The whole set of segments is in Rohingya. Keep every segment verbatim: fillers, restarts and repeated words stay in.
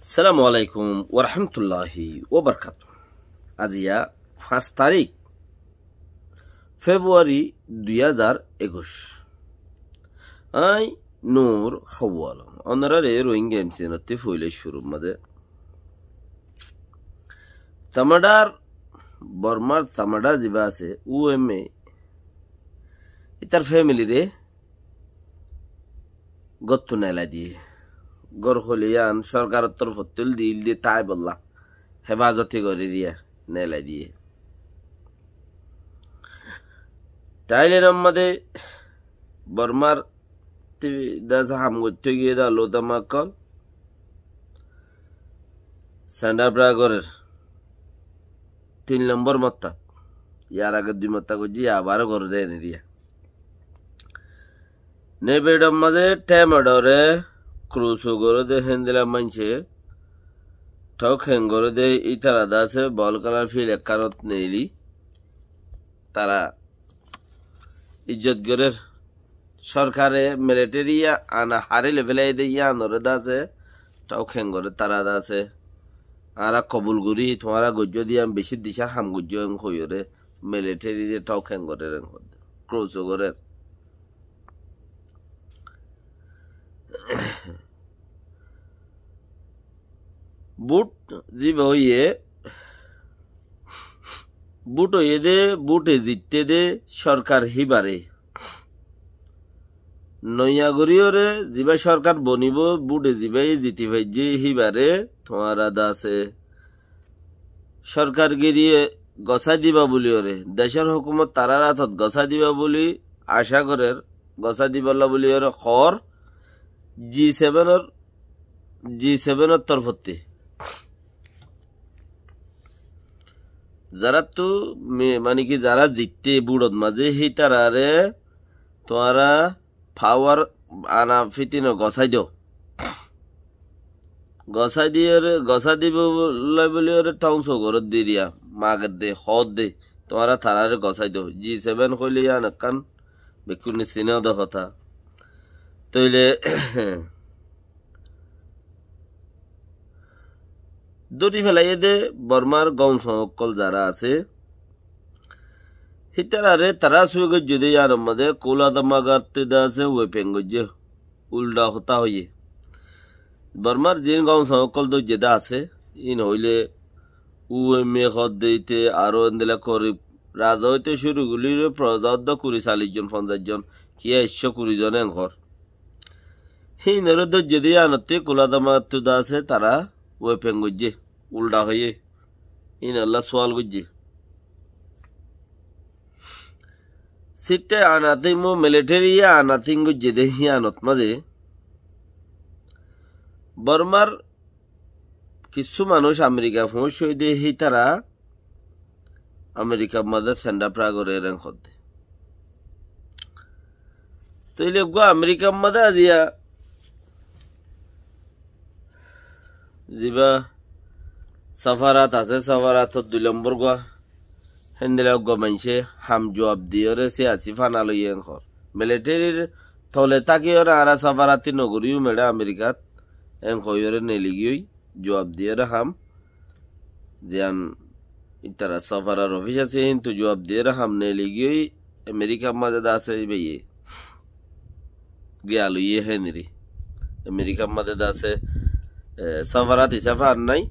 Assalamu alaikum warahmatulláhi wabarakátuhu. Aijja fañs tarík Februari dui házar ekuic. Añí Nur Hawal. Ónorare Rohingya M C N ottú foila cúrur mazé Tamadar, Bormar Tamada zibá asé, U M A, ítar femilire góttu neelai diyé. Gór hoilé yían sorkaror torfóttu diyé, diyé táibolla hefazoti gorí diyé, neelai diyé. Táilenor mazé Bormar ti-, dase ham goittó giyé dé lodama ókkol. Sendapra gorér tin lombor mottát. Yar age dui mottá goijjé, abar goré dé ene diya. Nebedor mazé Temedore kruso goré dé héndilla maincé. Tóu keng goré dé ítara dase bol kalar fil ekkánot neeli. Tara ijjot gorér. Sorkare, militeri ana hári loi félaiye dé yíanoré dase tóu keng gorér tara dase. Añára kobul gorí, tuáñra goijjó dé yían beci dicár ham goijjó en hoiyóre militerire tóu keng gorér en hoó dé. Kruso gorér. Bút zibá óiye, bút óiye dé, búte zitté dé sorkar híbare. Noiya goríyore zibá sorkar bonibó, búte zibáye ziti faijjé híbare tuáñra dase sorkargiriye gosái diba buliyore, decór hókumot tarár átot gosái diba buli acá gorér, gosái dibálla buliyore hoór G seven or, G seven or torfótti. Zaráttu mi-, mani ki zará zitté búçot mazé hítarare tuáñra pawar ana fítino gosái do. Gosái diyore, gosái dibo lai buliyore tóu keng gorér dé diya, mager dé, hoór dé, tuáñra tarare gosái do. G seven hoilé yían ekkán bekkúne sinó dé hotá. Tóile dóri félaiye dé Bormar gounsou ókkol zará asé, hítarare tara sui goijjé dé yíanor mazé kula damaga ttu dase wepen goijjé. Ulda hotá hoiyé. Bormar ziín gounsou ókkol dóijje dé asé, íin hoilé U M A hoó dé íte aró endilla korib raza óite cúru goríyore foroza ódde kuri callic zon, fonzaic zon, kiyá ekcó kuri zon en hoór. Híinoré dóijje dé yíanottí kula damaga ttu dase tara wepen goijjé. Ulda hoiyé. Íinolla sual goijjé. Sitte anatimmo militeri ye anatim goijje dé híyanot mazé Bormar kissú manúic Amerika foóñiccé dé hítara Amerikar mazé sendapra gorér en hoó dé. Tóile eggúa Amerikar mazé aziya zibá safarat asé, safarator dui lombor gúa, héndilla eggúa maincé ham juab diyóre siyasi fana loiyé en hoór. Militerir tole tákiyóre añára safarati nogoríyum eçé Amerikat en hoiyóre neligiyói, juab diyóre ham. Ziyan ítara safarar ofis asé, híntu juab diyóre ham neligiyói, Amerikar mazé dase ibáye giya loiyé héniri. Amerikar mazé dase, e, safarat hisafe ar nái,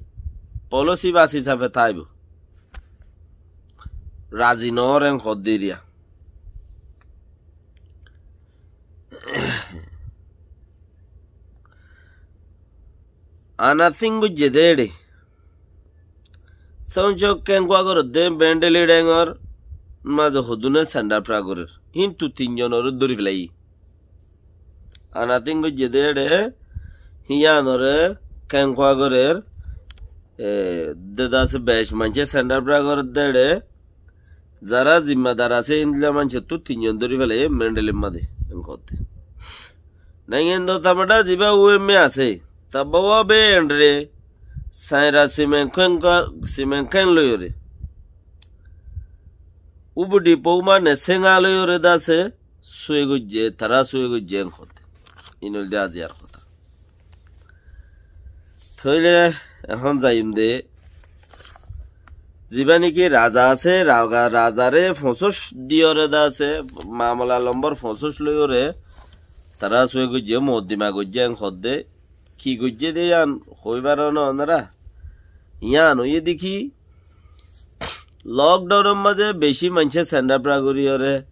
polosi bas hisafe táibo. Razi noór en hoó dé eriya. Anatim goijje dé eçé. Sóñco keéngua gorér dé Mendeli dhéngor mazé hodúne sendapra gorér. Híntu tin zonoré dóri félaiye. Anatim goijje dé eçé, híyanoré keéngua gorér, e, dé dase bec maincé sendapra gorér dé eçé, zará zimmadar asé, héndilla maincóttu tin zon dóri félaiye Mendelir mazé, en hoó dé. Naigendra Tamada zibá U M A asé, Tabawa be endre, saira simen kuen ka, simen kuen loiyore. Ubudi pouma ne senga loiyore dase, sue gojje, tara sue gojje en hote. Inol de aziyar hotá. Tóile ehón zaiyum de, ziba niki raza asé, raga-, razare foñsíc diyore de asé, mamela lombor foñsíc loiyore, tara sue goijjé, moddima goijjé, en hodde, ki goijjé de yián hoi faro no onora? Yián óiye de ki, lockdown or mazé beci maincé sendapra goriyore,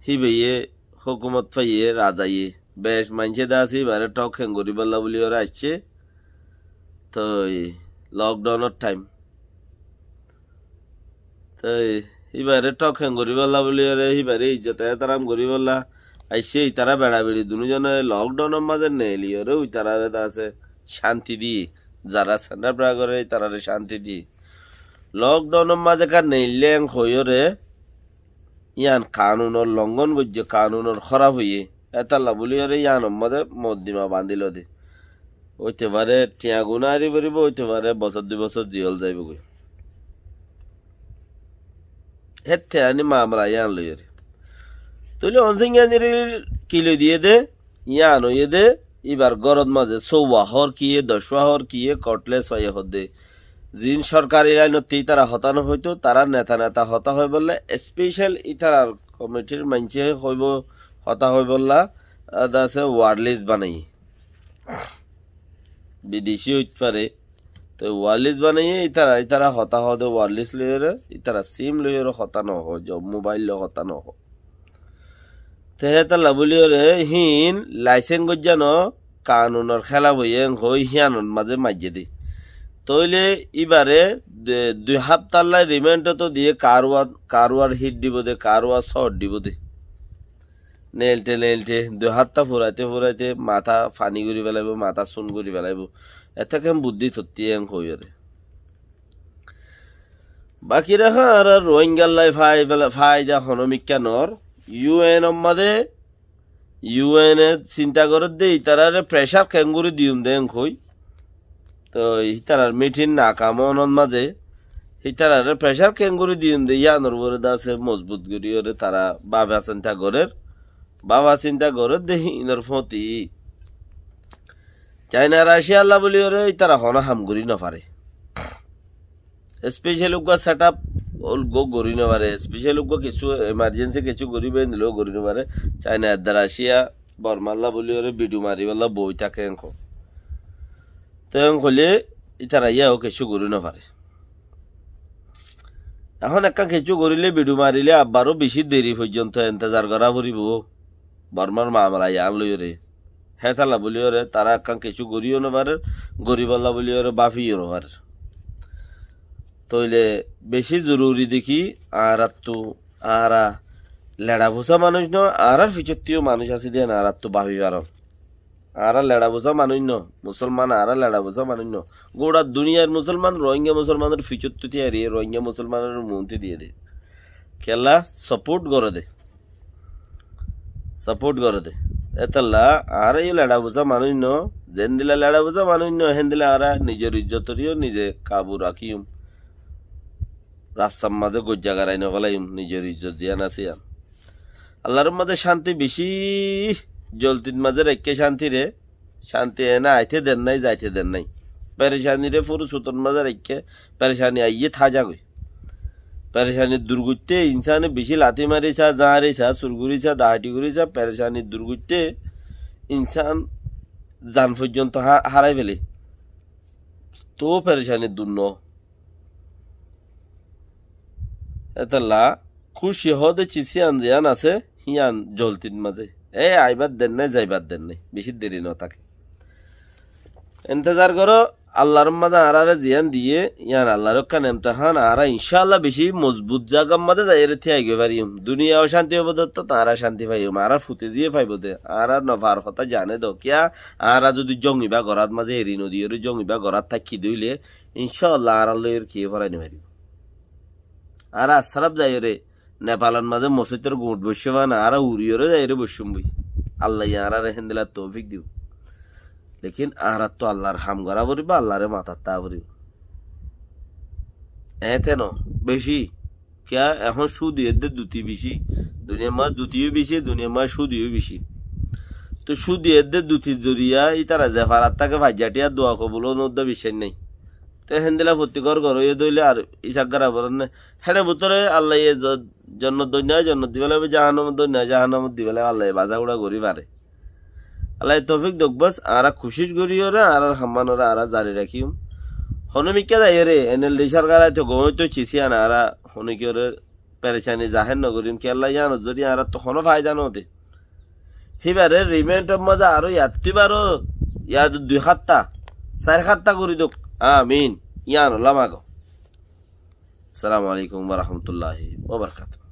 híbaye hókumot faiye, razaye. Bec maincé de asé, íbare thok heng goríbolla buliyore aiccé. Toi lockdown or time. Toi íbare thok heng goríbolla buliyore, íbare izzot ehtaram goríbolla aiccé, ítara beça beçi dunúzone lockdown or mazé neeliyore, ítarare de asé cánti diyé. Zara sendapra gore, ítarare cánti diyé. Lockdown or mazé ka neillé en hoiyore, yián kanunor longon goijjé, kanunor hóraf óiye. Hétalla buliyore yiánor mazé moddima bandílo de. Óite fare thiañ guná ari foribo, óite fare bosór dui bosór jiyól zaibogoi. Hétte ani mamela yián loiyore. Tóile Onsinga Niril ki loi diyé de? Yián óiye de, íbar górot mazé sóuwa hór kiyé, docwa hór kiyé, cutlass faiye hodde. Ziín sorkari lainot ítara hotá nohoitó, tara neta neta hotá hoibolla, special ítarar komitir maincé hoibo, hotá hoibolla, ade asé wireless banaiye. Bideshi óit fare, toi wireless banaiye, ítara, ítara hotá hoó de wireless loiyore, ítara sim loiyore hotá nohó, jo mobile loi hotá nohó. Te hétalla buliyore híin laisen goijjá no kanunor hélaf óiye en hoi híyanor mazé maijjé de. Tóile íbare de, dui háptalla rimendot diyé karuar, karuar hit dibo de, karuar sot dibo de. Neilte neilte, dui hátta furaite furaite matá faní gorí felaibo, matá sun gorí felaibo. Ete ken buddí tottí en hoiyore. Baki raká añára Rohingyallai fai fela-, faida hono mikká nor. U N or mazé, U N e sinta gorédde ítarare pressure kengori diyum de en hoi. Toi ítarar meeting nakam onor mazé, ítarare pressure kengori diyum de, yiánor uore de asé mozbut goriyore tara bafa sinta gorér. Bafa sinta gorédde híinor fóti. China, Russia lla buliyore ítara hono ham gorí nofare. Special uggwá setup uggwá gorí nofare. Special uggwá kessú emergency kessú goríbo endilla gorí nofare. China edde Russia, Borma lla buliyore bidu maribólla boi táke enko. Te en hoilé ítara yíayo kessú gorí nofare. Ehón ekkán kessú goríle, bidu marilé abbaró beci deri foijjonto entezar gorá foribó. Bormar mamela yián loiyore. Hétalla buliyore tara ekkán kessú goríyo nofarer, goríbolla buliyore báfiyo nofarer. Tóile beci zoruri de ki, añárattu, añára leça fusa manúic no, añárar ficottú manúic asé de yián añárattu báfi faron. Añára leça fusa manúic no, musolman añára leça fusa manúic no. Gura duniyair musolman, Rohingya musolmanor ficottú tiyari, Rohingya musolmanor muúntu diyé de. Kiyólla support goré de. Support goré de. Étalla añára yó leça fusa manúic no, zendilla leça fusa manúic no, héndilla añára nizor izzotoreyó nize kabu rakíyum. Rastar mazé goijja garai nofelaiyum, nizor izzot ziyán asé yían. Allar mazé cánti beci, zoltit mazé raikké cántire, cánti ene aite der nái, zaite der nái. Perecanire furusótor mazé raikké, perecani aiyé táza goi. Perecani dur goitté, insane beci lati marisá, zañrisá, sur gorisá, dahati gorisá, perecani dur goitté, insan zan foijjonto há-, hárai felé. Toó perecani dur no. Étalla kúci hoó de ciz yían ziyán asé, hían zoltit mazé. E aibar der nái, zaibar der nái. Beci deri no táke. Entezar goró, Allar mazé añárare ziyán diyé, yían Allar ekkán emtehán, añára incáalla beci mozbut zagar mazé zaiyóre tíai goi fariyum. Duniya ocánti óibo de, toó añára cánti faiyum, añárar fute ziyé faibo de, añára nofar hotá zane do. Kiyá, añára zodi jongiba gorát mazé eri nodiyóre jongiba gorát táikki de óile, incáalla añárar lói kiyé forai nofaribó. Añára assáraf zaiyóre, Nepalor mazé mosóitor guñt boiccé fán, añára uriyóre zaiyóre boiccúm boi. Allaye añárare héndilla toufik dibo. Lekin añárattú Allar ham gorá foribó, Allaré matat táa foribó. Eéñte no, bicí. Kiyá, ehón cúdi edde duti bicí. Duniyar maze duti yó bicí, duniyar maze cúdi yó bicí. Toi cúdi edde dutir zoriya ítara ze farat táke faijja thíya dua kobul ónor uddá biccác nái. Toi héndilla fottí gór gór óiye dé óile ar isá góra foribó né. Héçe bútore Allaye zo-, jonnot doinna, jonnot dibá laibo, jahannamot doinna, jahannamot dibá laibo, Allaye bazá uçá gorí fare. Allaye toufik douk bos, añára kucíc goríyoré, añárar hammánoré añára zari rakíyum. Honó mikká zaiyóre, N L D sorkar aito gom óito cis yían añára honókiyóre perecani zahér nogorim, kiyólla yíanor zoriya añárattú honó faida node. Híbare rimaindor mazé aró yattú baró, yad dui hátta, sair hátta gorí douk. Amin. Yíanolla mago. Assalamu alaikum wa rahmatullahi wa barakatuhu.